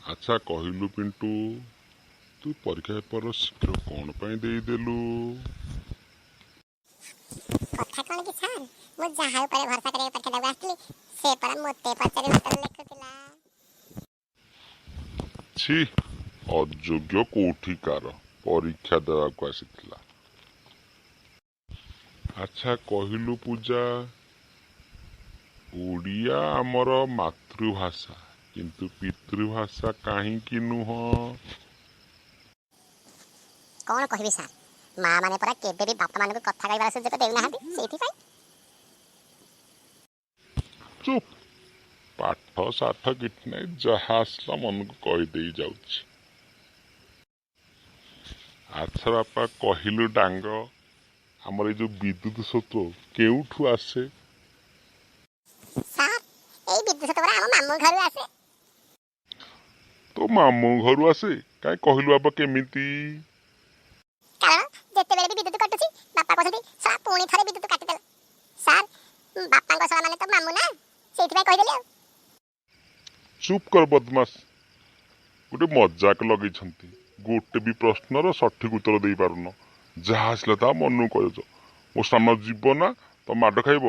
ଆଚ୍ଛା କହିଲୁ ପିଣ୍ଟୁ, ତୁ ପରୀକ୍ଷା ପେପର ଶୀଘ୍ର କ'ଣ ପାଇଁ ଦେଇଦେଲୁ? କଥା କ'ଣ କି ସାର୍, ମୁଁ ଯାହା ଉପରେ ଭରସା କରିବାକୁ ପରୀକ୍ଷା ଦେବାକୁ ଆସିଥିଲି, ସେ ପରା ମୋତେ ପଚାରି ଉତ୍ତର ଲେଖୁଥିଲା। ଛି, ଅଯୋଗ୍ୟ କୋଉଠିକାର, ପରୀକ୍ଷା ଦେବାକୁ ଆସିଥିଲା। ଆଚ୍ଛା କହିଲୁ ପୂଜା, ଓଡ଼ିଆ ଆମର ମାତୃଭାଷା, କିନ୍ତୁ ପିତୃଭାଷା କାହିଁକି ନୁହଁ? କ'ଣ କହିବି ସାର୍, ମା ମାନେ ପରା କେବେ ବି ବାପାମାନଙ୍କୁ କଥା କହିବାର ସୁଯୋଗ ଦେଉନାହାନ୍ତି, ସେଇଥିପାଇଁ। ଚୁପ୍! ପାଠ ସାଠ କିଛି ନାହିଁ, ଯାହା ଆସିଲା ମନକୁ କହିଦେଇ ଯାଉଛି। ଆଚ୍ଛା ବାପା କହିଲୁ ଡାଙ୍ଗ, ଆମର ଏଇ ଯୋଉ ବିଦ୍ୟୁତ ସ୍ରୋତ କେଉଁଠୁ ଆସେ? ସାର୍, ଏଇ ବିଦ୍ୟୁତ ସ୍ରୋତ ପରା ଆମ ମାମୁଁ ଘରୁ ଆସେ। ତୋ ମାମୁଁ ଘରୁ ଆସେ? କାଇଁ କହିଲୁ ବାପା, କେମିତି? କାରଣ ଯେତେବେଳେ ବି ବିଦ୍ୟୁତ କଟୁଛି, ବାପା କହୁଛନ୍ତି, "ଶଳା, ପୁଣି ଥରେ ବିଦ୍ୟୁତ କାଟିଦେଲା।" ସାର୍, ବାପାଙ୍କ ଶଳା ମାନେ ତ ମାମୁଁ ନା, ସେଇଥିପାଇଁ କହିଦେଲି ଆଉ। ଚୁପ୍ କର ବଦମାସ! ଗୋଟେ ମଜାକ ଲଗେଇଛନ୍ତି। ଗୋଟେ ବି ପ୍ରଶ୍ନର ସଠିକ ଉତ୍ତର ଦେଇପାରୁନ, ଯାହା ଆସିଲା ତାହା ମନକୁ କହିଛ। ମୋ ସାନ ଯିବ ନା ତ ମାଡ଼ ଖାଇବ।